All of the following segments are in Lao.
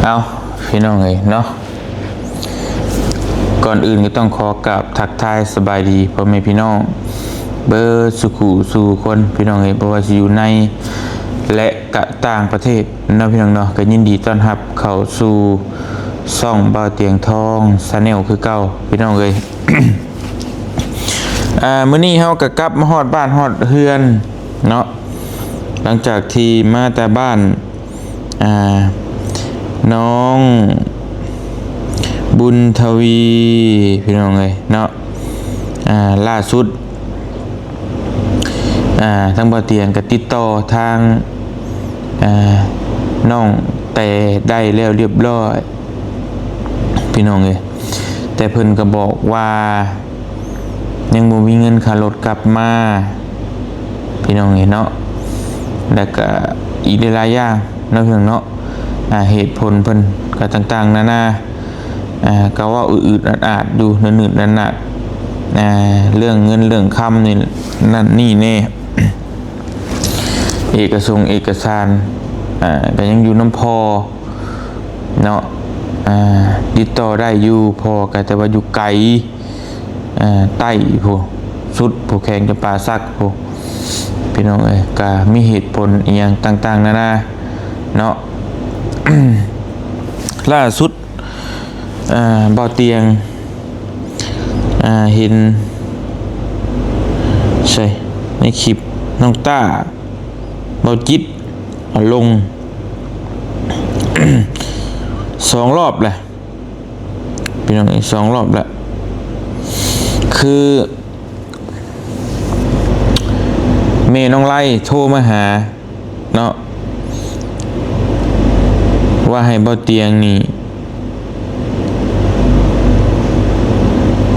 ເອົາ ພີ່ນ້ອງເອີຍເນາະ, ກ່ອນອື່ນກໍຕ້ອງຂໍກາບທັກທາຍສະບາຍດີພໍ່ແມ່ພີ່ນ້ອງເບິດສູ່ຄູ່ສູ່ຄົນ ພີ່ນ້ອງເອີຍ, ບໍ່ວ່າຊິຢູ່ໃນ ແລະ ກະຕ່າງປະເທດເນາະ ພີ່ນ້ອງເນາະ. ກໍຍິນດີຕ້ອນຮັບເຂົ້າສູ່ຊ່ອງບ່າວຕຽງທອງ Channel ຄືເກົ່າ ພີ່ນ້ອງເອີຍ. ອ່າ ມື້ນີ້ເຮົາກໍກັບມາຮອດບ້ານຮອດເຮືອນເນາະ, ຫຼັງຈາກທີ່ມາແຕ່ບ້ານ ອ່າ ນ້ອງບຸນທະວີ ພີ່ນ້ອງເອີຍເນາະ. ອ່າ ລ່າສຸດ ອ່າ ທາງບ່າວຕຽງກໍຕິດຕໍ່ທາງ ອ່າ ນ້ອງແຕ່ໄດ້ແລ້ວລຽບລ້ອຍ ພີ່ນ້ອງເອີຍ, ແຕ່ເພິ່ນກໍບອກວ່າ ຍັງບໍ່ມີເງິນຄ່າລົດກັບມາ ພີ່ນ້ອງເອີຍເນາະ. ແລ້ວກະອີກຫຼາຍໆຢ່າງເນາະ ພີ່ນ້ອງເນາະ, ອ່າ ເຫດຜົນເພິ່ນກໍຕ່າງໆນານາ, ອ່າ ກໍເວົ້າອືດໆອາດໆຢູ່ ໜືດໆໜາດໆ ອ່າ ເລື່ອງເງິນເລື່ອງຄຳນີ້ນັ້ນນີ້ແດ່, ເອກະສົງເອກະສານ ອ່າ ກໍຍັງຢູ່ນຳພໍ່ເນາະ, ອ່າ ຕິດຕໍ່ໄດ້ຢູ່ ພໍ່ກໍແຕ່ວ່າຢູ່ໄກ ເອີ ໃຕ້ພຸ້ນ ສຸດພຸ້ນ ແຂວງຈຳປາສັກພຸ້ນ ພີ່ນ້ອງເອີຍ, ກະມີເຫດຜົນອີ່ຫຍັງຕ່າງໆນານາເນາະ. ລ່າສຸດ ເອີ ບ່າວຕຽງ ເອີ ເຫັນໃສໃນຄລິບ ນ້ອງຕ້າ ບ່າວຈິດ ເອົາລົງ ສອງລອບແຫຼະ ພີ່ນ້ອງເອີຍ ສອງລອບແລ້ວ. ຄືແມ່ນ້ອງໄລໂທມາຫາເນາະ ວ່າໃຫ້ບ່າວຕຽງນີ້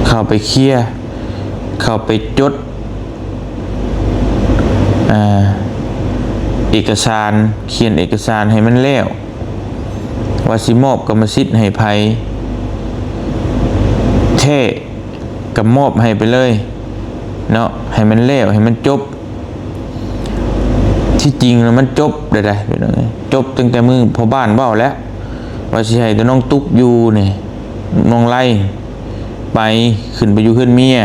ເຂົ້າໄປເຄຍ ເຂົ້າໄປຈົດ ອ່າ ເອກະສານ ຂຽນເອກະສານໃຫ້ມັນແລ້ວ ວ່າຊິມອບກຳມະສິດໃຫ້ໃຜແທ້ ກໍມອບໃຫ້ໄປເລີຍເນາະ ໃຫ້ມັນແລ້ວ ໃຫ້ມັນຈົບ. ທີ່ຈິງແລ້ວມັນຈົບແລ້ວໃດ໋ ພີ່ນ້ອງເອີຍ, ຈົບຕັ້ງແຕ່ມື້ພໍ່ບ້ານເວົ້າແລ້ວ ວ່າຊິໃຫ້ແຕ່ນ້ອງຕຸກຢູ່ນີ້ ນ້ອງໄລໄປ ຂຶ້ນໄປຢູ່ເຮືອນເມຍ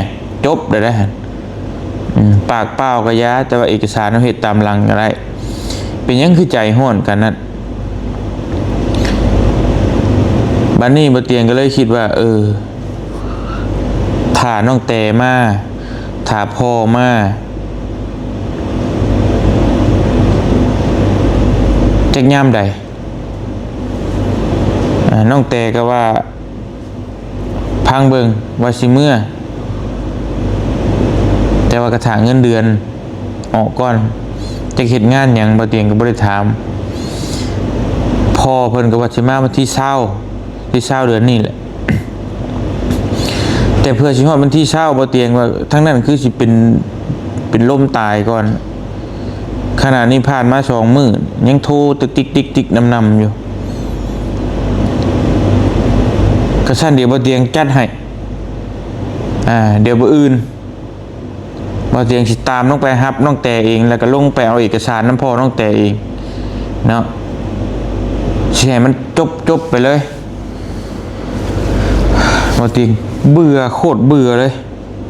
ຈົບແລ້ວໃດ໋. ອືມ ປາກເປົ່າກໍຢ່າ ແຕ່ວ່າເອກະສານເຮົາເຮັດຕາມຫຼັງກໍໄດ້. ເປັນຫຍັງຄືໃຈຮ້ອນກັນນັ້ນ? ບັດນີ້ບ່າວຕຽງກໍເລີຍຄິດວ່າ ເອີ ຖ້ານ້ອງແຕ່ມາ ຖ້າພໍ່ມາ ຈັກຍາມໃດ? ອ່າ ນ້ອງແຕ່ກໍວ່າ ຟັງເບິ່ງວ່າຊິເມືອ ແຕ່ວ່າກະຖ້າເງິນເດືອນອອກກ່ອນ, ຈັກເຮັດງານຫຍັງ ບ່າວຕຽງກໍບໍ່ໄດ້ຖາມ. ພໍ່ເພິ່ນກໍວ່າຊິມາວັນທີຊາວ ທີຊາວເດືອນນີ້ແຫຼະ, ແຕ່ເພື່ອຊິຮອດວັນທີຊາວ ບ່າວຕຽງວ່າທາງນັ້ນຄືຊິເປັນ ເປັນລົມຕາຍກ່ອນ. ຂະນະນີ້ຜ່ານມາສອງມື້ ຍັງໂທຕິກໆໆໆນຳໆຢູ່. ກະຊັ້ນດຽວບ່າວຕຽງຈັດໃຫ້ ອ່າ ດຽວມື້ອື່ນບ່າວຕຽງຊິຕາມລົງໄປຮັບນ້ອງແຕ່ເອງ ແລ້ວກໍລົງໄປເອົາເອກະສານນຳພໍ່ນ້ອງແຕ່ເອງເນາະ, ຊິໃຫ້ມັນຈົບໆໄປເລີຍ. ບ່າວຕຽງເບື່ອ ໂຄດເບື່ອເລີຍ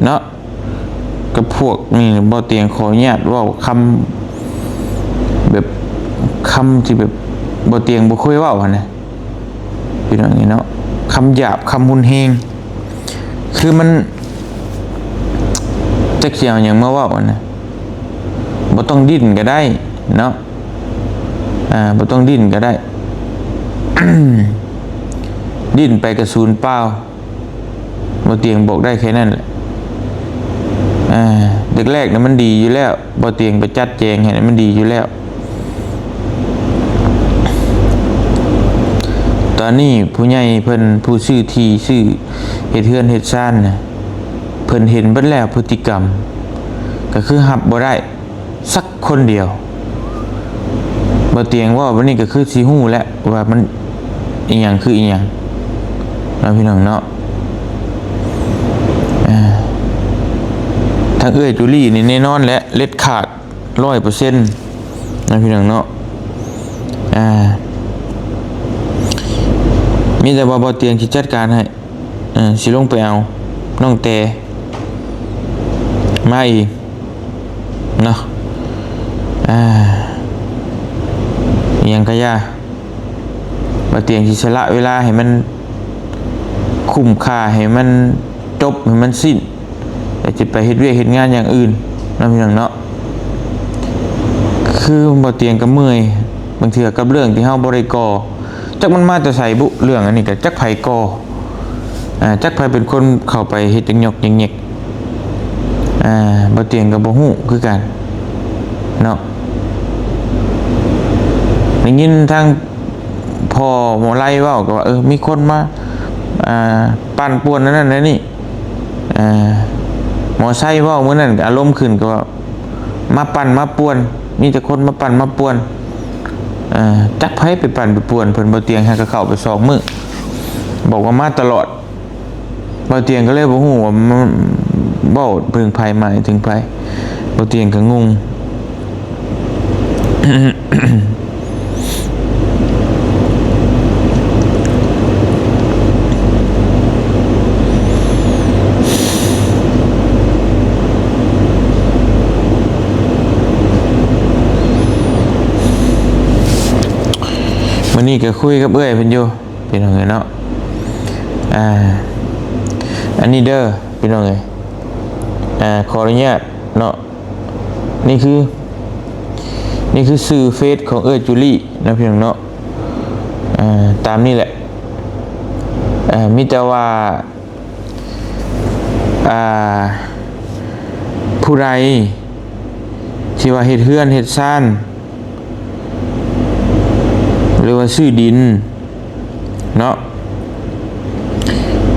ເນາະ. ກັບພວກນີ້ ບ່າວຕຽງຂໍອະນຸຍາດເວົ້າຄຳແບບ ຄຳທີ່ແບບບ່າວຕຽງບໍ່ເຄີຍເວົ້າຫັ້ນນະ ພີ່ນ້ອງເອີຍເນາະ, ຄຳຫຍາບ ຄຳຮຸນແຮງ ຄືມັນ ຈັກຊິເອົາຫຍັງມາເວົ້າຫັ້ນນະ. ບໍ່ຕ້ອງດີ້ນກໍໄດ້ເນາະ, ອ່າ ບໍ່ຕ້ອງດີ້ນກໍໄດ້, ດີ້ນໄປກໍສູນເປົ່າ. ບ່າວຕຽງບອກໄດ້ແຄ່ນັ້ນແຫຼະ. ອ່າ ແລກໆນະມັນດີຢູ່ແລ້ວ, ບ່າວຕຽງໄປຈັດແຈງໃຫ້ນະມັນດີຢູ່ແລ້ວ. ຕອນນີ້ຜູ້ໃຫຍ່ເພິ່ນ ຜູ້ຊື້ທີ່ ຊື້ເຮັດເຮືອນເຮັດຊານນະ ເພິ່ນເຫັນເບິດແລ້ວພຶດຕິກຳ, ກໍຄືຮັບບໍ່ໄດ້ ສັກຄົນດຽວ. ບ່າວຕຽງເວົ້າແບບນີ້ກໍຄືຊິຮູ້ແລ້ວວ່າມັນອີ່ຫຍັງຄືອີ່ຫຍັງເນາະ ພີ່ນ້ອງເນາະ. ອ່າ ທາງເອື້ອຍຈູລີນີ້ແນ່ນອນແຫຼະ ເດັດຂາດຮ້ອຍເປີເຊັນເນາະ ພີ່ນ້ອງເນາະ. ອ່າ ມີແຕ່ວ່າບໍ່ຕຽງຊິຈັດການໃຫ້ ເອີ ຊິລົງໄປເອົານ້ອງແຕມາອີກເນາະ. ອ່າ ອີ່ຫຍັງກະຢ່າ ບໍ່ຕຽງຊິສະຫຼະເວລາໃຫ້ມັນຄຸ້ມຄ່າ ໃຫ້ມັນຈົບ ໃຫ້ມັນສິ້ນ ແລ້ວຊິໄປເຮັດວຽກເຮັດງານຢ່າງອື່ນເນາະ ພີ່ນ້ອງເນາະ. ຄືບໍ່ຕຽງກະເມື່ອຍ ບາງເທື່ອກັບເລື່ອງທີ່ເຮົາບໍ່ໄດ້ກໍ່ ຈັກມັນມາແຕ່ໃສບຸ ເລື່ອງອັນນີ້ກະຈັກໃຜກໍ່ ອ່າ ຈັກໃຜເປັນຄົນເຂົ້າໄປເຮັດຈັກຫຍອກແຍກໆ ອ່າ ບໍ່ຕຽງກະບໍ່ຮູ້ຄືກັນເນາະ. ໄດ້ຍິນທາງພໍ່ໝໍໄລເວົ້າກະວ່າ ເອີ ມີຄົນມາ ອ່າ ປັ່ນປ່ວນອັນນັ້ນອັນນີ້ ອ່າ ໝໍໄຊເວົ້າມື້ນັ້ນກະອາລົມຂຶ້ນກະວ່າ ມາປັ່ນມາປ່ວນ ມີແຕ່ຄົນມາປັ່ນມາປ່ວນ ເອີ ຈັກໃຜໄປປັ່ນໄປປ່ວນເພິ່ນ. ບໍ່ຕຽງຫາກະເຂົ້າໄປສອງມື້ ບອກວ່າມາຕະຫຼອດ. ບໍ່ຕຽງກະເລີຍບໍ່ຮູ້ວ່າມັນເວົ້າເຖິງໃຜ ໝາຍເຖິງໃຜ ບໍ່ຕຽງກະງົງ. ມື້ນີ້ກະຄຸຍກັບເອື້ອຍເພິ່ນຢູ່ ພີ່ນ້ອງເອີຍເນາະ. ອ່າ ອັນນີ້ເດີ ພີ່ນ້ອງເອີຍ ອ່າ ຂໍອະນຸຍາດເນາະ. ນີ້ຄື ນີ້ຄືຊື່ເຟສຂອງເອື້ອຍຈູລີເນາະ ພີ່ນ້ອງເນາະ. ອ່າ ຕາມນີ້ແຫຼະ ເອີ ມີແຕ່ວ່າ ອ່າ ຜູ້ໃດທີ່ວ່າເຮັດເຮືອນເຮັດຊານ ຫຼືວ່າຊື້ດິນເນາະ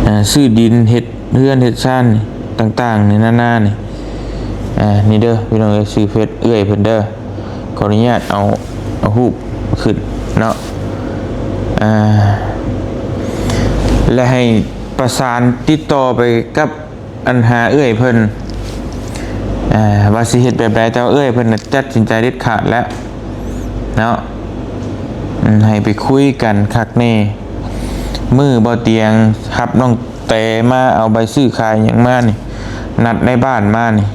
ອ່າ ຊື້ດິນເຮັດເຮືອນເຮັດຊານຕ່າງໆນີ້ ນານານີ້ ອ່າ ນີ້ເດີ ພີ່ນ້ອງເອີຍ ຊື່ເຟສເອື້ອຍເພິ່ນເດີ. ຂໍອະນຸຍາດເອົາ ເອົາຮູບຂຶ້ນເນາະ ອ່າ ແລະໃຫ້ປະສານຕິດຕໍ່ໄປກັບ ອັນຫາເອື້ອຍເພິ່ນ ເອີ ວ່າຊິເຮັດແບບໃດ ແຕ່ວ່າເອື້ອຍເພິ່ນນະຕັດສິນໃຈເດັດຂາດແລ້ວເນາະ ອືມ ໃຫ້ໄປຄຸຍກັນຄັກແນ່. ມື້ບໍ່ຕຽງຮັບນ້ອງແຕມາເອົາໃບຊື້ຂາຍຫຍັງມານີ້ ນັດໃນບ້ານມານີ້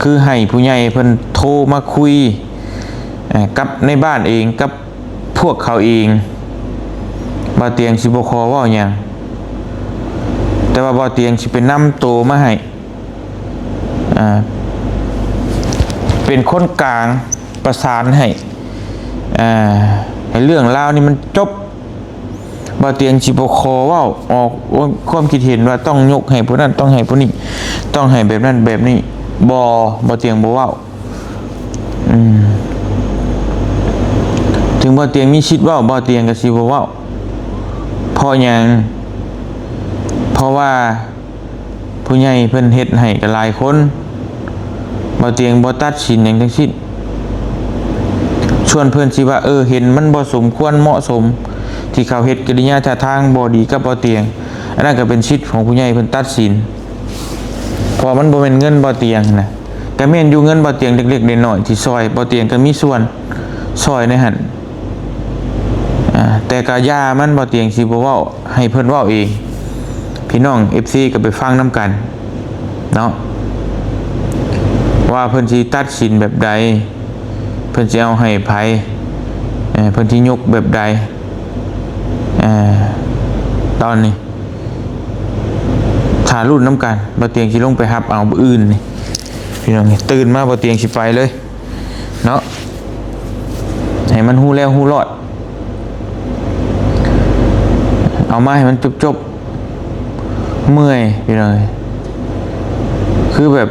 ຄືໃຫ້ຜູ້ໃຫຍ່ເພິ່ນໂທມາຄຸຍ ເອີ ກັບໃນບ້ານເອງ ກັບ ພວກເຂົາເອງ ບ່າວຕຽງຊິບໍ່ຂໍເວົ້າຫຍັງ ແຕ່ວ່າບ່າວຕຽງຊິໄປນຳໂຕມາໃຫ້ ອ່າ ເປັນຄົນກາງປະສານໃຫ້ ອ່າ ໃຫ້ເລື່ອງລາວນີ້ມັນຈົບ. ບ່າວຕຽງຊິບໍ່ຂໍເວົ້າອອກຄວາມຄິດເຫັນວ່າຕ້ອງຍົກໃຫ້ຜູ້ນັ້ນ ຕ້ອງໃຫ້ຜູ້ນີ້ ຕ້ອງໃຫ້ແບບນັ້ນແບບນີ້ ບໍ່ ບ່າວຕຽງບໍ່ເວົ້າ. ອືມ ເຖິງບ່າວຕຽງມີສິດເວົ້າ ບ່າວຕຽງກະຊິບໍ່ເວົ້າ. ເພາະຫຍັງ? ເພາະວ່າຜູ້ໃຫຍ່ເພິ່ນເຮັດໃຫ້ກະຫຼາຍຄົນ ບ່າວຕຽງບໍ່ຕັດສິນຫຍັງທັງສິ້ນ. ສ່ວນເພິ່ນຊິວ່າ ເອີ ເຫັນມັນບໍ່ສົມຄວນເໝາະສົມ ທີ່ເຂົາເຮັດກິລິຍາທ່າທາງບໍ່ດີກັບບ່າວຕຽງ ອັນນັ້ນກະເປັນສິດຂອງຜູ້ໃຫຍ່ເພິ່ນຕັດສິນ ເພາະວ່າມັນບໍ່ແມ່ນເງິນບ່າວຕຽງນະ. ກະແມ່ນຢູ່ ເງິນບ່າວຕຽງເລັກໆນ້ອຍໆທີ່ຊ່ອຍ ບ່າວຕຽງກະມີສ່ວນຊ່ອຍໃນຫັ້ນ ອ່າ ແຕ່ກະຢ່າມັນ ບ່າວຕຽງຊິບໍ່ເວົ້າ ໃຫ້ເພິ່ນເວົ້າເອງ. ພີ່ນ້ອງເອັຟຊີກະໄປຟັງນຳກັນເນາະ ວ່າເພິ່ນຊິຕັດສິນແບບໃດ ເພິ່ນຊິເອົາໃຫ້ໃຜ ເອີ ເພິ່ນຊິຍົກແບບໃດ ເອີ ຕອນນີ້ ຖ້າລຸ້ນນຳກັນ ບ່າວຕຽງຊິລົງໄປຮັບເອົາມື້ອື່ນນີ້ ພີ່ນ້ອງ. ຕື່ນມາບ່າວຕຽງຊິໄປເລີຍເນາະ ໃຫ້ມັນຮູ້ແລ້ວຮູ້ລອດ ເອົາມາໃຫ້ມັນຈົບໆ. ເມື່ອຍ ພີ່ນ້ອງເອີຍ ຄືແບບ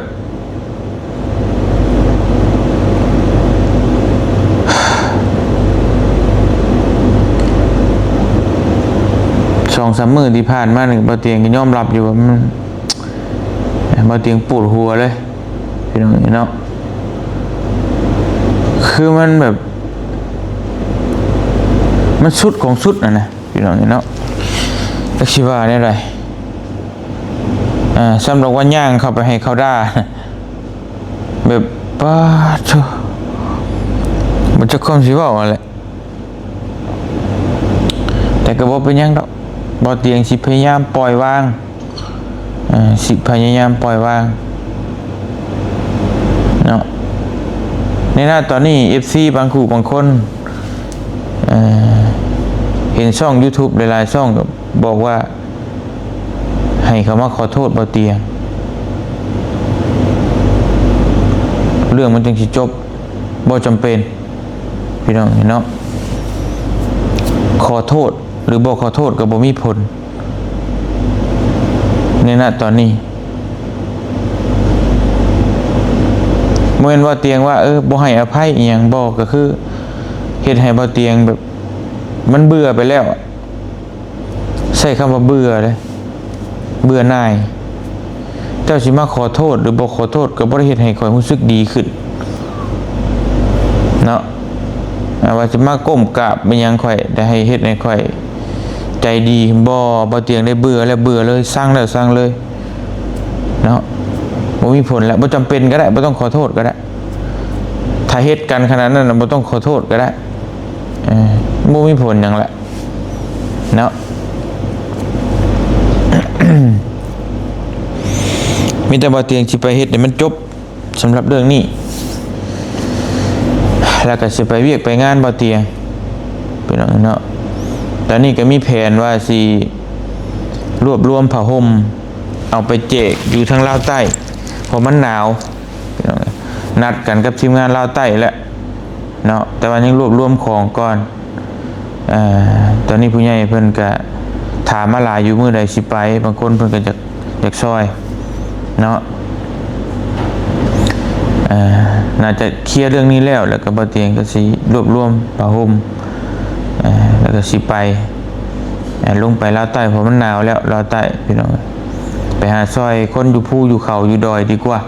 ສອງສາມມື້ທີ່ຜ່ານມານີ້ ບ່າວຕຽງກະຍອມຮັບຢູ່ວ່າມັນ ບ່າວຕຽງປວດຫົວເລີຍ ພີ່ນ້ອງເອີຍເນາະ. ຄືມັນແບບ ມັນສຸດຂອງສຸດຫັ້ນນະ ພີ່ນ້ອງເອີຍເນາະ ຈັກຊິວ່າແນວໃດ. ອ່າ ສ່ຳດອກວ່າຍ່າງເຂົ້າໄປໃຫ້ເຂົາດ່າ ແບບ ປາດໂທ້ ບໍ່ຈັກຄວາມຊິເວົ້າຫັ້ນແຫຼະ. ຕ່ກໍບໍ່ເປັນຫຍັງດອກ, ບໍ່ຕຽງຊິພະຍາຍາມປ່ອຍວາງ, ເອີ ຊິພະຍາຍາມປ່ອຍວາງເນາະ. ໃນນະຕອນນີ້ ເອັຟຊີ ບາງຄູ່ບາງຄົນ ເອີ ເຫັນຊ່ອງ YouTube ຫຼາຍໆຊ່ອງກໍບອກວ່າ ໃຫ້ເຂົາມາຂໍໂທດບໍ່ຕຽງ, ເລື່ອງມັນຈຶ່ງຊິຈົບ. ບໍ່ຈຳເປັນ ພີ່ນ້ອງເນາະ, ຂໍໂທດ ຫຼື ບໍ່ຂໍໂທດກໍບໍ່ມີຜົນໃນນະຕອນນີ້. ບໍ່ແມ່ນວ່າຕຽງວ່າ ເອີ ບໍ່ໃຫ້ອະໄພອີ່ຫຍັງ, ບໍ່, ກໍຄືເຮັດໃຫ້ບໍ່ຕຽງແບບມັນເບື່ອໄປແລ້ວ. ໃຊ້ຄຳວ່າເບື່ອເດ້, ເບື່ອໜ່າຍ. ເຈົ້າຊິມາຂໍໂທດ ຫຼື ບໍ່ຂໍໂທດ ກໍບໍ່ໄດ້ເຮັດໃຫ້ຂ້ອຍຮູ້ສຶກດີຂຶ້ນເນາະ. ອ່າ ວ່າຊິມາກົ້ມກາບແມ່ນຫຍັງຂ້ອຍ, ແຕ່ໃຫ້ເຮັດໃຫ້ຂ້ອຍໃຈດີ. ບໍ່, ບໍ່ຕຽງໄດ້ເບື່ອແລ້ວ, ເບື່ອເລີຍ, ຊັງແລ້ວ, ຊັງເລີຍເນາະ. ບໍ່ມີຜົນແລ້ວ, ບໍ່ຈຳເປັນກໍໄດ້, ບໍ່ຕ້ອງຂໍໂທດກໍໄດ້. ຖ້າເຮັດກັນຂະໜາດນັ້ນນະ, ບໍ່ຕ້ອງຂໍໂທດກໍໄດ້. ເອີ ບໍ່ມີຜົນຫຍັງແຫຼະເນາະ. ມີແຕ່ບໍ່ຕຽງຊິໄປເຮັດໃຫ້ມັນຈົບສຳລັບເລື່ອງນີ້, ແລ້ວກໍຊິໄປວຽກໄປງານບໍ່ຕຽງ ພີ່ນ້ອງເນາະ. ຕອນນີ້ກໍມີແຜນວ່າຊິລວບລວມຜ້າຫົ່ມ ເອົາໄປແຈກຢູ່ທາງລາວໃຕ້ ເພາະມັນໜາວ. ພີ່ນ້ອງເອີຍ ນັດກັນກັບທີມງານລາວໃຕ້ແຫຼະເນາະ, ແຕ່ວ່າຍັງລວບລວມຂອງກ່ອນ. ເອີ ຕອນນີ້ຜູ້ໃຫຍ່ເພິ່ນກະຖາມມາຫຼາຍຢູ່, ມື້ໃດຊິໄປ, ບາງຄົນເພິ່ນກະຢາກ, ຢາກຊ່ອຍເນາະ. ເອີ ໜ້າຈະເຄລຍເລື່ອງນີ້ແລ້ວ, ແລ້ວກະບໍ່ຕຽງກະຊິລວບລວມຜ້າຫົ່ມ, ເອີ ແລ້ວກະຊິໄປ ເອີ ລົງໄປລາວໃຕ້, ເພາະມັນໜາວແລ້ວລາວໃຕ້ ພີ່ນ້ອງເອີຍ. ໄປຫາຊ່ອຍຄົນຢູ່ພູຢູ່ເຂົາຢູ່ດອຍດີກວ່າ.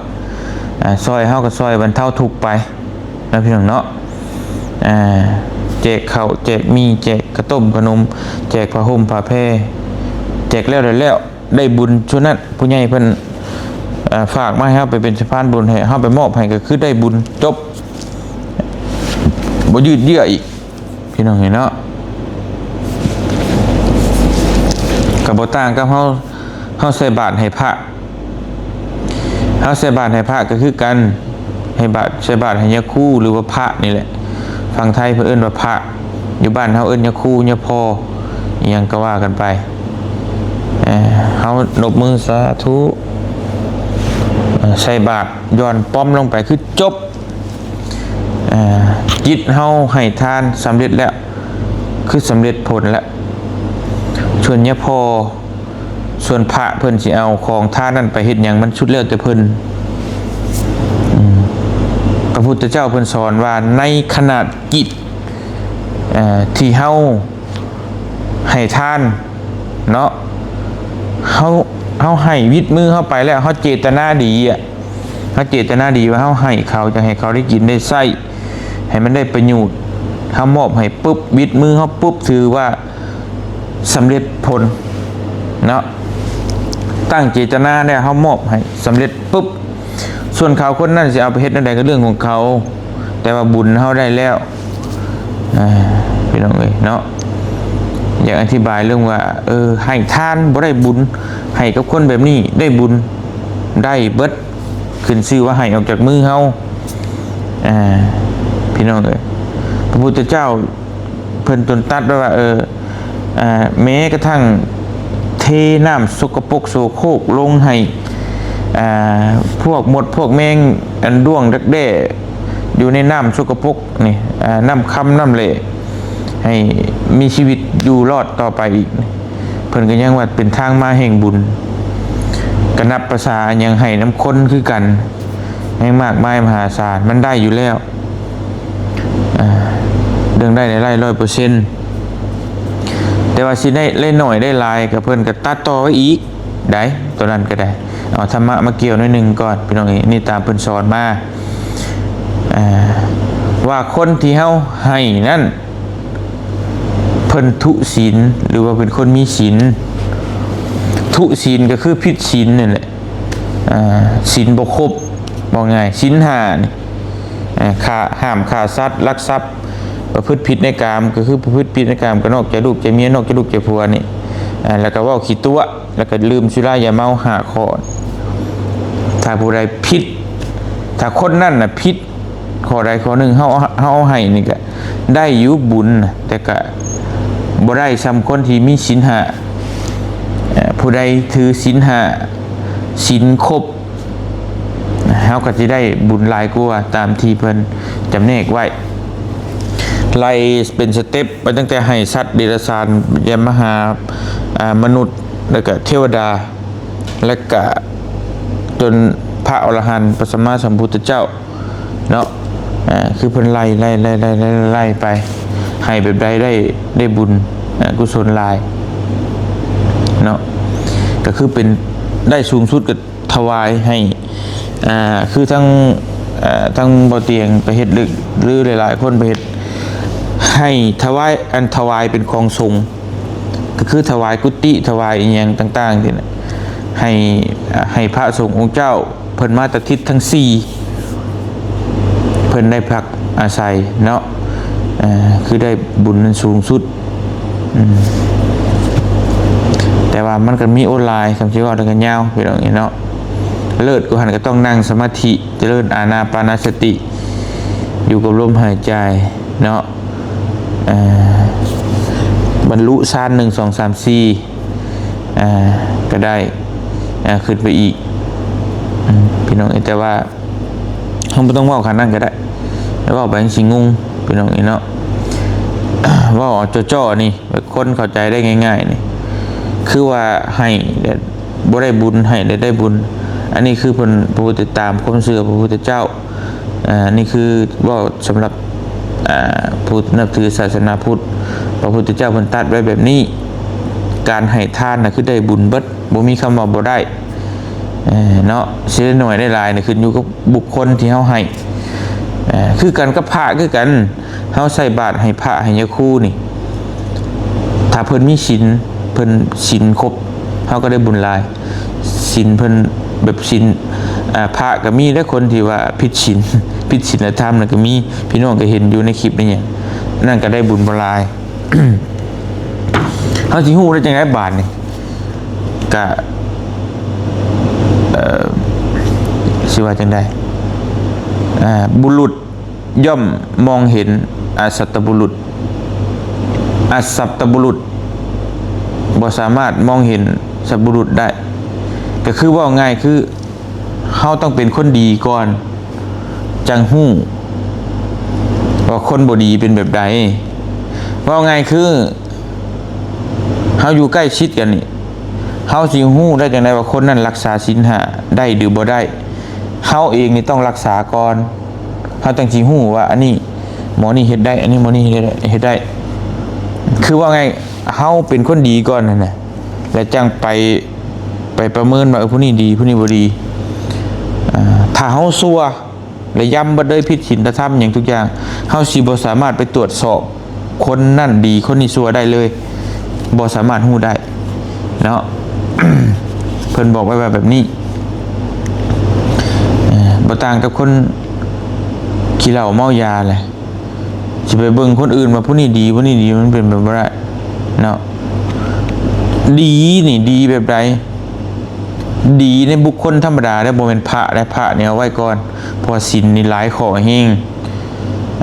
ອາ ຊ່ອຍເຮົາກໍຊ່ອຍບັນເທົາທຸກໄປເນາະ ພີ່ນ້ອງເນາະ. ອາ ແຈກເຂົ້າແຈກໝີ່ ແຈກກະຕົ້ມຂະໜົມ ແຈກຜ້າຫົ່ມຜ້າແພ ແຈກແລ້ວໄດ້ແລ້ວ ໄດ້ບຸນ. ສ່ວນນັ້ນຜູ້ໃຫຍ່ເພິ່ນ ອາ ຝາກມາໃຫ້ເຮົາໄປເປັນສະພານບຸນ ໃຫ້ເຮົາໄປມອບໃຫ້ ກໍຄືໄດ້ບຸນ ຈົບ ບໍ່ຢືດເຍື້ອອີກ. ພີ່ນ້ອງເອີຍເນາະ, ກໍບໍ່ຕ່າງກັບເຮົາ, ເຮົາໃສ່ບາດໃຫ້ພະ, ເຮົາໃສ່ບາດໃຫ້ພະກໍຄືກັນ, ໃຫ້ບາດ, ໃສ່ບາດໃຫ້ຍາຄູ ຫຼືວ່າພະນີ້ແຫຼະ, ຝັ່ງໄທເພິ່ນເອີ້ນວ່າພະ, ຢູ່ບ້ານເຮົາເອີ້ນຍາຄູ ຍາພໍ່ ອີ່ຫຍັງກໍວ່າກັນໄປ. ເອີ ເຮົານົບມືສາທຸ, ເອີ ໃສ່ບາດ ຢ່ອນປ້ອມລົງໄປ ຄືຈົບ. ເອີ ຈິດເຮົາໃຫ້ທານສຳເລັດແລ້ວ ຄືສຳເລັດຜົນແລ້ວ. ສ່ວນຍາພໍ່ ສ່ວນພະເພິ່ນຊິເອົາຂອງທານນັ້ນໄປເຮັດຫຍັງ ມັນສຸດແລ້ວແຕ່ເພິ່ນ. ອືມ ພະພຸດທະເຈົ້າເພິ່ນສອນວ່າ ໃນຂະນະຈິດ ເອີ ທີ່ເຮົາ ໃຫ້ທານເນາະ, ເຮົາ, ເຮົາໃຫ້ວິດມືເຮົາໄປແລ້ວ, ເຮົາເຈດຕະນາດີອະ, ເຮົາເຈດຕະນາດີວ່າເຮົາໃຫ້ເຂົາ, ຢາກໃຫ້ເຂົາໄດ້ກິນໄດ້ໃຊ້ ໃຫ້ມັນໄດ້ປະໂຫຍດ, ເຮົາມອບໃຫ້ປຶບ, ວິດມືເຮົາປຶບ, ຖືວ່າສຳເລັດຜົນເນາະ. ຕັ້ງເຈດຕະນາແລ້ວ ເຮົາມອບໃຫ້ສຳເລັດປຶບ, ສ່ວນເຂົາຄົນນັ້ນຊິເອົາໄປເຮັດແນວໃດກໍເລື່ອງຂອງເຂົາ, ແຕ່ວ່າບຸນເຮົາໄດ້ແລ້ວ. ອ່າ ພີ່ນ້ອງເອີຍເນາະ, ຢາກອະທິບາຍເລື່ອງວ່າ ເອີ ໃຫ້ທານບໍ່ໄດ້ບຸນ, ໃຫ້ກັບຄົນແບບນີ້ໄດ້ບຸນ, ໄດ້ເບິດ, ຂຶ້ນຊື່ວ່າໃຫ້ອອກຈາກມືເຮົາ. ອ່າ ພີ່ນ້ອງເອີຍ, ພະພຸດທະເຈົ້າເພິ່ນຕົນຕັດໄວ້ວ່າ ເອີ ອ່າ ແມ້ກະທັ່ງເທນ້ຳສົກກະປົກໂສໂຄກລົງໃຫ້ ອ່າ ພວກມົດພວກແມງ ອັນດ້ວງດັກແດ້ຢູ່ໃນນ້ຳສົກກະປົກນີ້ ອ່າ ນ້ຳຄຳນ້ຳແຫຼ ໃຫ້ມີຊີວິດຢູ່ລອດຕໍ່ໄປອີກ, ເພິ່ນກໍຍັງວ່າເປັນທາງມາແຫ່ງບຸນ. ກະນັບປະສາຫຍັງໃຫ້ນຳຄົນຄືກັນ, ແຮງມາກມາຍມະຫາສານ ມັນໄດ້ຢູ່ແລ້ວ. ອ່າ ເລື່ອງໄດ້ໄດ້ຮ້ອຍເປີເຊັນ, ແຕ່ວ່າຊິໄດ້ ໄດ້ໜ້ອຍໄດ້ຫຼາຍ ກໍເພິ່ນກໍຕັດຕໍ່ໄວ້ອີກໄດ໋, ຕົວນັ້ນກໍໄດ້. ເອົາທຳມະມາກ່ຽວໜ້ອຍໜຶ່ງກ່ອນ ພີ່ນ້ອງເອີຍ, ນີ້ຕາມເພິ່ນສອນມາ ອ່າ ວ່າຄົນທີ່ເຮົາໃຫ້ນັ້ນ ເພິ່ນທຸສິນ ຫຼືວ່າເປັນຄົນມີສິນ. ທຸສິນກໍຄືຜິດສິນນັ້ນແຫຼະ, ອ່າ ສິນບໍ່ຄົບ ເວົ້າງ່າຍ ສິນຫ້ານີ້ ອ່າ ຂ້າ ຫ້າມຂ້າສັດ, ລັກຊັບ, ປະພຶດຜິດໃນກາມ ກໍຄືປະພຶດຜິດໃນກາມ ກໍນອກໃຈລູກໃຈເມຍ ນອກໃຈລູກໃຈຜົວນີ້ ອາ ແລ້ວກໍເວົ້າຂີ້ຕົວະ ແລ້ວກໍດື່ມສຸລາຢາເມົາ ຫ້າຂໍ້. ຖ້າຜູ້ໃດຜິດ ຖ້າຄົນນັ້ນນະຜິດຂໍ້ໃດຂໍ້ໜຶ່ງ ເຮົາ ເຮົາເອົາໃຫ້ນີ້ກໍໄດ້ຢູ່ບຸນ ແຕ່ກໍບໍ່ໄດ້ສ່ຳຄົນທີ່ມີສິນຫ້າ. ເອີ ຜູ້ໃດຖືສິນຫ້າ ສິນຄົບ ເຮົາກໍຊິໄດ້ບຸນຫຼາຍກວ່າຕາມທີ່ເພິ່ນຈຳແນກໄວ້ ໄລ່ເປັນສະເຕັບ ໄປຕັ້ງແຕ່ໃຫ້ສັດເດຍລະສານ ຍາມມະຫາ ອາ ມະນຸດ ແລ້ວກະເທວະດາ ແລ້ວກະຈົນພະອໍລະຫັນ ພະສຳມາສຳພຸດທະເຈົ້າເນາະ. ອາ ຄືເພິ່ນໄລ່ ໄລ່ ໄລ່ ໄລ່ ໄລ່ ໄລ່ໄປ ໃຫ້ແບບໃດໄດ້ ໄດ້ບຸນ ອາ ກຸສົນຫຼາຍເນາະ ກໍຄືເປັນໄດ້ສູງສຸດກໍ ຖວາຍໃຫ້ ອ່າ ຄືທັງ ເອີ ທັງບໍ່ຕຽງໄປເຮັດ ຫຼື ຫຼືຫຼາຍໆຄົນໄປເຮັດ ໃຫ້ຖວາຍ ອັນຖວາຍເປັນຂອງສົງ ກໍຄືຖວາຍກຸຕິ ຖວາຍອີ່ຫຍັງຕ່າງໆ ທີ່ໃຫ້ ໃຫ້ພະສົງອົງເຈົ້າ ເພິ່ນມາແຕ່ທິດທັງສີ່ ເພິ່ນໄດ້ພັກອາໄສເນາະ ເອີ ຄືໄດ້ບຸນນັ້ນສູງສຸດ. ອືມ ແຕ່ວ່າມັນກໍມີໂອດຫຼາຍ ຄຳຊິເວົ້າແລ້ວກໍຍາວ ພີ່ນ້ອງເອີຍເນາະ. ເລີດກວ່າຫັ້ນກໍຕ້ອງນັ່ງສະມາທິ ຈະເລີນອານາປານະສະຕິ ຢູ່ກັບລົມຫາຍໃຈເນາະ ເອີ ບັນລຸຊານ ໜຶ່ງ ສອງ ສາມ ສີ່ ອ່າ ກໍໄດ້ ອ່າ ຂຶ້ນໄປອີກ ອືມ ພີ່ນ້ອງເອີຍ ແຕ່ວ່າ ເຮົາບໍ່ຕ້ອງເວົ້າຂະໜາດນັ້ນກໍໄດ້ ເວົ້າໄປມັນຊິງົງ ພີ່ນ້ອງເອີຍເນາະ. ເວົ້າເອົາຈໍ້ໆນີ້ ໃຫ້ຄົນເຂົ້າໃຈໄດ້ງ່າຍໆນີ້ ຄືວ່າໃຫ້ແລ້ວບໍ່ໄດ້ບຸນ ໃຫ້ແລ້ວໄດ້ບຸນ. ອັນນີ້ຄືເພິ່ນ ຜູ້ຕິດຕາມຄວາມເຊື່ອພະພຸດທະເຈົ້າ ອາ ອັນນີ້ຄືເວົ້າສຳລັບ ອາ ຜູ້ນັບຖືສາສະໜາພຸດ ພະພຸດທະເຈົ້າເພິ່ນຕັດໄວ້ແບບນີ້ ການໃຫ້ທານນະຄືໄດ້ບຸນເບິດ ບໍ່ມີຄຳວ່າບໍ່ໄດ້ ເນາະ. ຊິໄດ້ໜ້ອຍໄດ້ຫຼາຍນີ້ຂຶ້ນຢູ່ກັບບຸກຄົນທີ່ເຮົາໃຫ້ ຄືກັນກັບພະຄືກັນ ເຮົາໃສ່ບາດໃຫ້ພະໃຫ້ຍາຄູນີ້ ຖ້າເພິ່ນມີສິນ ເພິ່ນສິນຄົບ ເຮົາກໍໄດ້ບຸນຫຼາຍ. ສິນເພິ່ນແບບສິນ ອາ ພະກໍມີເດ້ ຄົນທີ່ວ່າຜິດສິນ ຜິດສິນລະທຳນະກໍມີ ພີ່ນ້ອງກໍເຫັນຢູ່ໃນຄລິບໃນຫຍັງ ນັ້ນກໍໄດ້ບຸນບໍ່ຫຼາຍ. ເຮົາຊິຮູ້ໄດ້ຈັ່ງໃດບາດນີ້ ກະ ເອີ ຊິວ່າຈັ່ງໃດ ອາ ບຸລຸດ ຍ່ອມມອງເຫັນອະສັດຕະບຸລຸດ ອະສັດຕະບຸລຸດບໍ່ສາມາດມອງເຫັນສັດບຸລຸດໄດ້. ກໍຄືເວົ້າງ່າຍຄື ເຮົາຕ້ອງເປັນຄົນດີກ່ອນ ຈັ່ງຮູ້ວ່າຄົນບໍ່ດີເປັນແບບໃດ. ເວົ້າງ່າຍຄື ເຮົາຢູ່ໃກ້ຊິດກັນນີ້ ເຮົາຊິຮູ້ໄດ້ຈັ່ງໃດວ່າຄົນນັ້ນລັກສາສິນຫ້າໄດ້ຫຼືບໍ່ໄດ້? ເຮົາເອງນີ້ຕ້ອງລັກສາກ່ອນ ເຮົາຈັ່ງຊິຮູ້ວ່າອັນນີ້ໝໍນີ້ເຮັດໄດ້ ອັນນີ້ໝໍນີ້ເຮັດໄດ້ ເຮັດໄດ້. ຄືເວົ້າງ່າຍ ເຮົາເປັນຄົນດີກ່ອນຫັ້ນນະ ແລ້ວຈັ່ງໄປ ໄປປະເມີນວ່າ ເອີ ຜູ້ນີ້ດີ ຜູ້ນີ້ບໍ່ດີ. ອາ ຖ້າເຮົາຊົ່ວ ແລະ ຢ້ຳເບິດເລີຍ ຜິດສິນລະທຳຫຍັງທຸກຢ່າງ ເຮົາຊິບໍ່ສາມາດໄປຕວດສອບຄົນນັ້ນດີ ຄົນນີ້ຊົ່ວໄດ້ເລີຍ ບໍ່ສາມາດຮູ້ໄດ້ເນາະ. ເພິ່ນບອກໄວ້ວ່າແບບນີ້ ເອີ ບໍ່ຕ່າງກັບຄົນຂີ້ເຫຼົ້າເມົາຢາແຫຼະ. ຊິໄປເບິ່ງຄົນອື່ນວ່າຜູ້ນີ້ດີ ຜູ້ນີ້ດີ ມັນເປັນໄປບໍ່ໄດ້ເນາະ. ດີນີ້ດີແບບໃດ? ດີໃນບຸກຄົນທຳມະດາເດ້ ບໍ່ແມ່ນພະເດ້. ພະນີ້ເອົາໄວ້ກ່ອນ ເພາະວ່າສິນນີ້ຫຼາຍຂໍ້ແຮງ.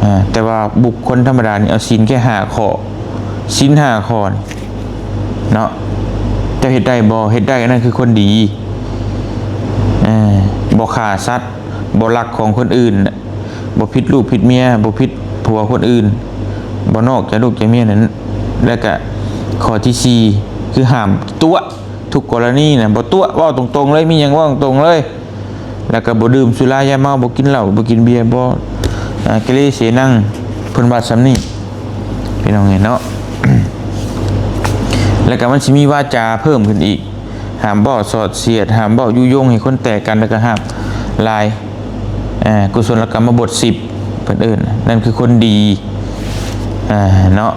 ອາ ແຕ່ວ່າບຸກຄົນທຳມະດານີ້ເອົາສິນແຄ່ຫ້າຂໍ້ ສິນຫ້າຂໍ້ນີ້ເນາະ. ເຈົ້າເຮັດໄດ້ບໍ່? ເຮັດໄດ້ ອັນນັ້ນຄືຄົນດີ. ເອີ ບໍ່ຂ້າສັດ ບໍ່ລັກຂອງຄົນອື່ນ ບໍ່ຜິດລູກຜິດເມຍ ບໍ່ຜິດຜົວຄົນອື່ນ ບໍ່ນອກໃຈລູກໃຈເມຍນັ້ນ. ແລ້ວກະຂໍ້ທີສີ່ ຄືຫ້າມຕົວະ ທຸກກໍລະນີນະ ບໍ່ຕົວະ ເວົ້າຕົງໆເລີຍ ມີຫຍັງເວົ້າຕົງໆເລີຍ. ແລ້ວກະບໍ່ດື່ມສຸລາຢາເມົາ ບໍ່ກິນເຫຼົ້າ ບໍ່ກິນເບຍ ບໍ່ ອາ ກະເລເສນັງ ເພິ່ນວ່າສ່ຳນີ້ ພີ່ນ້ອງເອີຍເນາະ. ແລ້ວກະມັນຊິມີວາຈາເພີ່ມຂຶ້ນອີກ ຫ້າມເວົ້າສອດສຽດ ຫ້າມເວົ້າຍຸຍົງໃຫ້ຄົນແຕກກັນ ແລ້ວກໍຫ້າມຫຼາຍ ອາ ກຸສົລະກຳມະບົດສິບ ເພິ່ນເອີ້ນ ນັ້ນຄືຄົນດີ ອາ ເນາະ.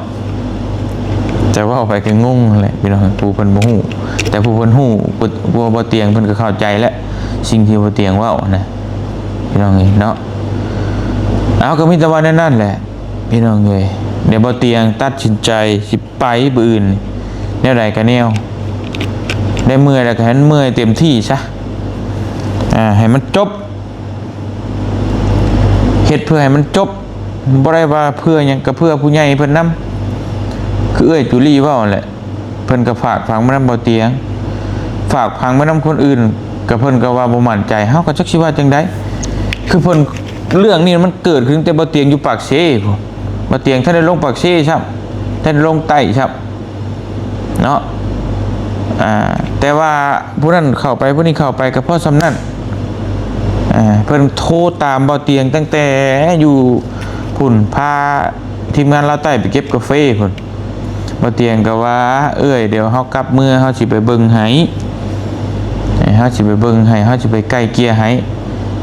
ແຕ່ເວົ້າໄປກໍງົງແຫຼະ ພີ່ນ້ອງ ຜູ້ເພິ່ນບໍ່ຮູ້ ແຕ່ຜູ້ເພິ່ນຮູ້ ຜູ້ ຜູ້ບໍ່ຕຽງເພິ່ນກໍເຂົ້າໃຈແຫຼະ ສິ່ງທີ່ບໍ່ຕຽງເວົ້ານະ ພີ່ນ້ອງເອີຍເນາະ. ເອົາ ກໍມີແຕ່ວ່າແນວນັ້ນແຫຼະ ພີ່ນ້ອງເອີຍ, ດຽວບໍ່ຕຽງຕັດສິນໃຈຊິໄປມື້ອື່ນ ແນວໃດກໍແນວ ໄດ້ເມື່ອຍແລ້ວກໍໃຫ້ມັນເມື່ອຍເຕັມທີ່ຊະ ອ່າ ໃຫ້ມັນຈົບ ເຮັດເພື່ອໃຫ້ມັນຈົບ ບໍ່ໄດ້ວ່າເພື່ອຫຍັງ ກໍເພື່ອຜູ້ໃຫຍ່ເພິ່ນນຳ ຄືເອື້ອຍຈູລີເວົ້າຫັ້ນແຫຼະ. ເພິ່ນກໍຝາກຝັງມານຳບໍ່ຕຽງ ຝາກຝັງມານຳຄົນອື່ນ ກໍເພິ່ນກໍວ່າບໍ່ໝັ້ນໃຈ ເຮົາກໍຈັກຊິວ່າຈັ່ງໃດ ຄືເພິ່ນ ເລື່ອງນີ້ມັນເກີດຂຶ້ນແຕ່ບໍ່ຕຽງຢູ່ປາກເຊພຸ້ນ ບໍ່ຕຽງທັນໄດ້ລົງປາກເຊຊ້ຳ ທັນໄດ້ລົງໃຕ້ຊ້ຳເນາະ ອ່າ ແຕ່ວ່າຜູ້ນັ້ນເຂົ້າໄປ ຜູ້ນີ້ເຂົ້າໄປ ກໍພໍສ່ຳນັ້ນ ອ່າ ເພິ່ນໂທຕາມບໍ່ຕຽງຕັ້ງແຕ່ຢູ່ພຸ້ນ ພາທີມງານລາວໃຕ້ໄປເກັບກາເຟພຸ້ນ. ບໍ່ຕຽງກໍວ່າ ເອື້ອຍ ດຽວເຮົາກັບເມືອ ເຮົາຊິໄປເບິ່ງໃຫ້ ເຮົາຊິໄປເບິ່ງໃຫ້ ເຮົາຊິໄປໄກ່ເກ່ຍໃຫ້.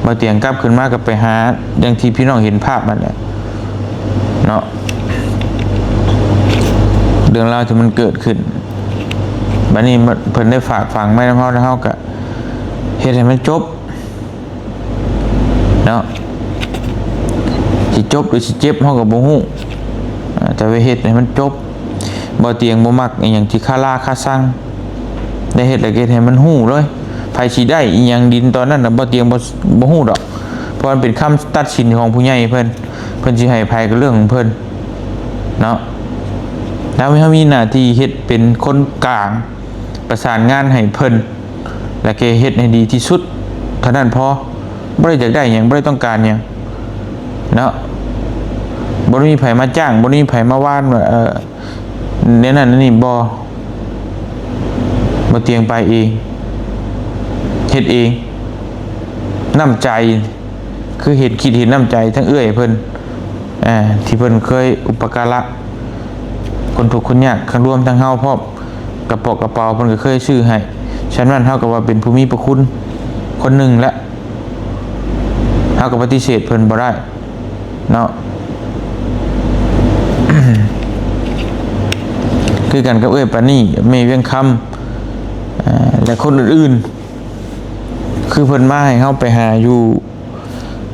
ບໍ່ຕຽງກັບຂຶ້ນມາກໍໄປຫາ ຢ່າງທີ່ພີ່ນ້ອງເຫັນພາບນັ້ນແຫຼະເນາະ ເລື່ອງລາວທີ່ມັນເກີດຂຶ້ນ. ບັດນີ້ເພິ່ນໄດ້ຝາກຝັງໄວ້ນຳເຮົາ ແລ້ວເຮົາກໍເຮັດໃຫ້ມັນຈົບ ເນາະ ຊິຈົບຫຼືຊິເຈັບເຮົາກໍບໍ່ຮູ້ ແຕ່ວ່າເຮັດໃຫ້ມັນຈົບ. ບໍ່ຕຽງບໍ່ມັກອີ່ຫຍັງທີ່ຄາລາຄາຊັງ ໄດ້ເຮັດແລ້ວກໍເຮັດໃຫ້ມັນຮູ້ເລີຍ ໃຜຊິໄດ້ອີ່ຫຍັງດິນຕອນນັ້ນນະ ບໍ່ຕຽງບໍ່ ບໍ່ຮູ້ດອກ ເພາະມັນເປັນຄຳຕັດສິນຂອງຜູ້ໃຫຍ່ເພິ່ນ ເພິ່ນຊິໃຫ້ໃຜກໍເລື່ອງຂອງເພິ່ນເນາະ ແລ້ວເຮົາມີໜ້າທີ່ເຮັດເປັນຄົນກາງ ປະສານງານໃຫ້ເພິ່ນ ແລະ ແກເຮັດໃຫ້ດີທີ່ສຸດເທົ່ານັ້ນພໍ ບໍ່ໄດ້ຢາກໄດ້ຫຍັງ ບໍ່ໄດ້ຕ້ອງການຫຍັງເນາະ ບໍ່ໄດ້ມີໃຜມາຈ້າງ ບໍ່ໄດ້ມີໃຜມາວານວ່າ ເອີ ແນວນັ້ນແນວນີ້ ບໍ່ ບໍ່ຕຽງໄປເອງ ເຮັດເອງ ນ້ຳໃຈ ຄືເຫັນ ຄິດເຫັນນ້ຳໃຈທັງເອື້ອຍເພິ່ນ ອ່າ ທີ່ເພິ່ນເຄີຍອຸປະກາລະຄົນທຸກຄົນຍາກ ທັງລວມທັງເຮົາພ້ອມ ກະເປາະກະເປົາເພິ່ນກໍເຄີຍຊື້ໃຫ້. ສະນັ້ນເຮົາກໍວ່າເປັນຜູ້ມີພະຄຸນຄົນໜຶ່ງແຫຼະ ເຮົາກໍປະຕິເສດເພິ່ນບໍ່ໄດ້ເນາະ. ຄືກັນກັບເອື້ອຍປານີ ແມ່ວຽງຄຳ ອ່າ ແລະ ຄົນອື່ນໆ ຄືເພິ່ນມາໃຫ້ເຮົາໄປຫາຢູ່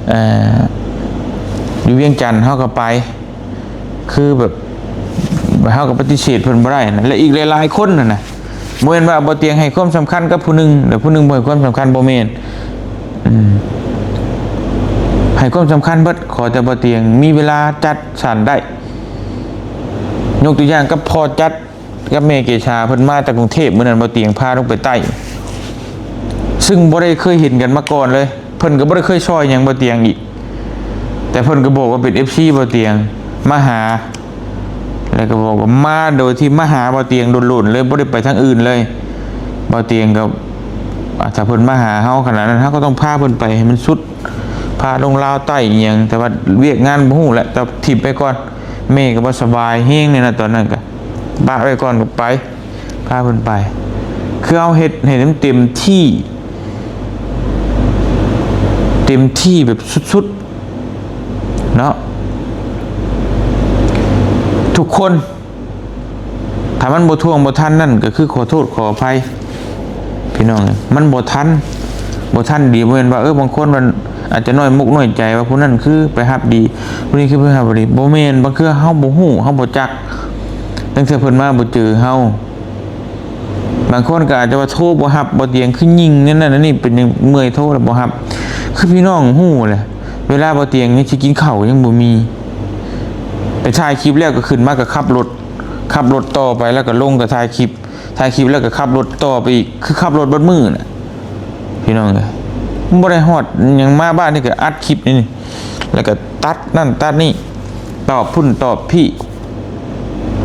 ເອີ ຢູ່ວຽງຈັນເຮົາກໍໄປ ຄືແບບເຮົາກໍປະຕິເສດເພິ່ນບໍ່ໄດ້ນະ ແລະ ອີກຫຼາຍໆຄົນຫັ້ນນະ ບໍ່ແມ່ນວ່າບໍ່ຕຽງໃຫ້ຄວາມສຳຄັນກັບຜູ້ໜຶ່ງ ແລະ ຜູ້ໜຶ່ງບໍ່ໃຫ້ຄວາມສຳຄັນ ບໍ່ແມ່ນ ອືມ ໃຫ້ຄວາມສຳຄັນເບິດ ຂໍແຕ່ບໍ່ຕຽງມີເວລາຈັດສັນໄດ້ ຍົກຕົວຢ່າງກັບພໍ່ຈັດ ກັບແມ່ເກຊາ ເພິ່ນມາແຕ່ກຸງເທບ ມື້ນັ້ນບໍ່ຕຽງພາລົງໄປໃຕ້ ຊຶ່ງບໍ່ໄດ້ເຄີຍເຫັນກັນມາກ່ອນເລີຍ ເພິ່ນກໍບໍ່ໄດ້ເຄີຍຊ່ອຍຫຍັງບໍ່ຕຽງອີກ ແຕ່ເພິ່ນກໍບອກວ່າເປັນເອັຟຊີບໍ່ຕຽງມາຫາ ແລ້ວກໍບອກວ່າມາໂດຍທີ່ມາຫາບໍ່ຕຽງໂດນໆເລີຍ ບໍ່ໄດ້ໄປທາງອື່ນເລີຍ ບໍ່ຕຽງກໍ ອ່າ ຖ້າເພິ່ນມາຫາເຮົາຂະໜາດນັ້ນ ເຮົາກໍຕ້ອງພາເພິ່ນໄປໃຫ້ມັນສຸດ ພາລົງລາວໃຕ້ອີ່ຫຍັງ ແຕ່ວ່າວຽກງານບໍ່ຮູ້ແຫຼະ ແຕ່ຖິ້ມໄປກ່ອນ ແມ່ກໍບໍ່ສະບາຍແຮງນີ້ນະ ຕອນນັ້ນກໍປະໄວ້ກ່ອນ ກໍໄປ ພາເພິ່ນໄປ ຄືເຮົາເຮັດໃຫ້ມັນເຕັມທີ່ ເຕັມທີ່ແບບສຸດໆເນາະ ທຸກຄົນ ຖ້າມັນບໍ່ທ່ວງບໍ່ທັນນັ້ນ ກໍຄືຂໍໂທດຂໍອະໄພ ພີ່ນ້ອງເອີຍ ມັນບໍ່ທັນ ບໍ່ທັນດີ ບໍ່ແມ່ນວ່າ ເອີ ບາງຄົນມັນອາດຈະນ້ອຍມົກນ້ອຍໃຈວ່າ ຜູ້ນັ້ນຄືໄປຮັບດີ ຜູ້ນີ້ຄືໄປຮັບບໍ່ດີ ບໍ່ແມ່ນ ບາງເທື່ອເຮົາບໍ່ຮູ້ ເຮົາບໍ່ຈັກ ລາງເທື່ອເພິ່ນມາບໍ່ເຈີເຮົາ ບາງຄົນກໍອາດຈະວ່າໂທບໍ່ຮັບ ບໍ່ຕຽງຄືຍິງແນວນັ້ນແນວນີ້ ເປັນຫຍັງເມື່ອຍໂທແລ້ວບໍ່ຮັບ ຄືພີ່ນ້ອງຮູ້ແຫຼະ ເວລາບໍ່ຕຽງຍັງຊິກິນເຂົ້າຍັງບໍ່ມີ ໄປຖ່າຍຄລິບແລ້ວກໍຂຶ້ນມາກໍຂັບລົດ ຂັບລົດຕໍ່ໄປ ແລ້ວກໍລົງກໍຖ່າຍຄລິບ ຖ່າຍຄລິບແລ້ວກໍຂັບລົດຕໍ່ໄປອີກ ຄືຂັບລົດເບິດມື້ນະ ພີ່ນ້ອງເອີຍ ບໍ່ໄດ້ຮອດຫຍັງ ມາບ້ານນີ້ກໍອັດຄລິບນີ້ ແລ້ວກໍຕັດນັ້ນຕັດນີ້ ຕອບພຸ້ນຕອບພີ້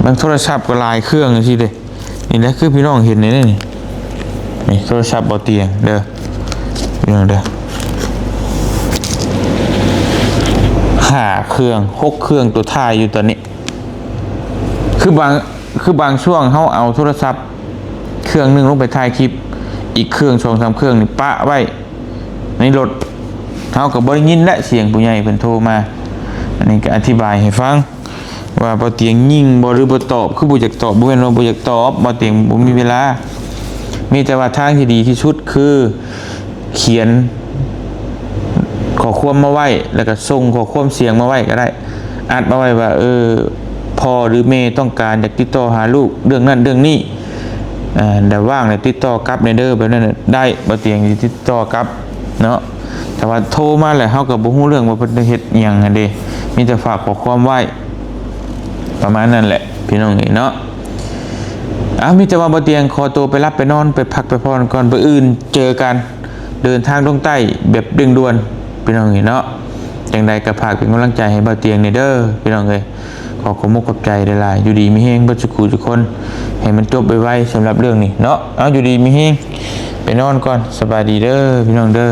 ເບິ່ງໂທລະສັບກໍຫຼາຍເຄື່ອງຈັ່ງຊີ້ເດ້. ນີ້ແຫຼະຄືພີ່ນ້ອງເຫັນນີ້ ນີ້ ນີ້ໂທລະສັບບໍ່ຕຽງເດີ ພີ່ນ້ອງເດີ ຫ້າເຄື່ອງ ຫົກເຄື່ອງ ໂຕຖ່າຍຢູ່ຕອນນີ້ ຄືບາງ ຄືບາງຊ່ວງເຮົາເອົາໂທລະສັບເຄື່ອງໜຶ່ງລົງໄປຖ່າຍຄລິບ ອີກເຄື່ອງສອງສາມເຄື່ອງນີ້ປະໄວ້ໃນລົດ ເຮົາກໍບໍ່ໄດ້ຍິນແຫຼະສຽງຜູ້ໃຫຍ່ເພິ່ນໂທມາ. ອັນນີ້ກໍອະທິບາຍໃຫ້ຟັງ ວ່າບໍ່ຕຽງຍິງບໍ່ ຫຼືບໍ່ຕອບ ຄືບໍ່ຢາກຕອບ ບໍ່ແມ່ນວ່າບໍ່ຢາກຕອບ ບໍ່ຕຽງບໍ່ມີເວລາ ມີແຕ່ວ່າທາງທີ່ດີທີ່ສຸດຄືຂຽນຂໍ້ຄວາມມາໄວ້ ແລ້ວກໍສົ່ງຂໍ້ຄວາມສຽງມາໄວ້ກໍໄດ້ ອັດມາໄວ້ວ່າ ເອີ ພໍ່ຫຼືແມ່ຕ້ອງການຢາກຕິດຕໍ່ຫາລູກເລື່ອງນັ້ນເລື່ອງນີ້ ເອີ ແລ້ວວ່າງແລ້ວຕິດຕໍ່ກັບແດ່ເດີ ແບບນັ້ນນະ ໄດ້ ບ່າວຕຽງຊິຕິດຕໍ່ກັບເນາະ. ແຕ່ວ່າໂທມາແລ້ວເຮົາກໍບໍ່ຮູ້ເລື່ອງວ່າເພິ່ນໄດ້ເຮັດຫຍັງຫັ້ນເດ ມີແຕ່ຝາກຂໍ້ຄວາມໄວ້ ປະມານນັ້ນແຫຼະພີ່ນ້ອງເອີຍເນາະ. ເອົາ ມີແຕ່ວ່າບ່າວຕຽງຂໍຕົວໄປຫຼັບໄປນອນ ໄປພັກໄປຜ່ອນກ່ອນ ມື້ອື່ນເຈີກັນ ເດີນທາງລົງໃຕ້ແບບເລັ່ງດ່ວນພີ່ນ້ອງເອີຍເນາະ. ຈັ່ງໃດກໍຝາກເປັນກຳລັງໃຈໃຫ້ບ່າວຕຽງແດ່ເດີພີ່ນ້ອງເອີຍ. ຂໍຂອບມຸກຂອບໃຈຫຼາຍໆ ຢູ່ດີມີແຮງເບິດສູ່ຄູ່ສູ່ຄົນ ໃຫ້ມັນຈົບໄວໆ ສຳລັບເລື່ອງນີ້ເນາະ. ເອົາ ຢູ່ດີມີແຮງ ໄປນອນກ່ອນ ສະບາຍດີເດີພີ່ນ້ອງເດີ.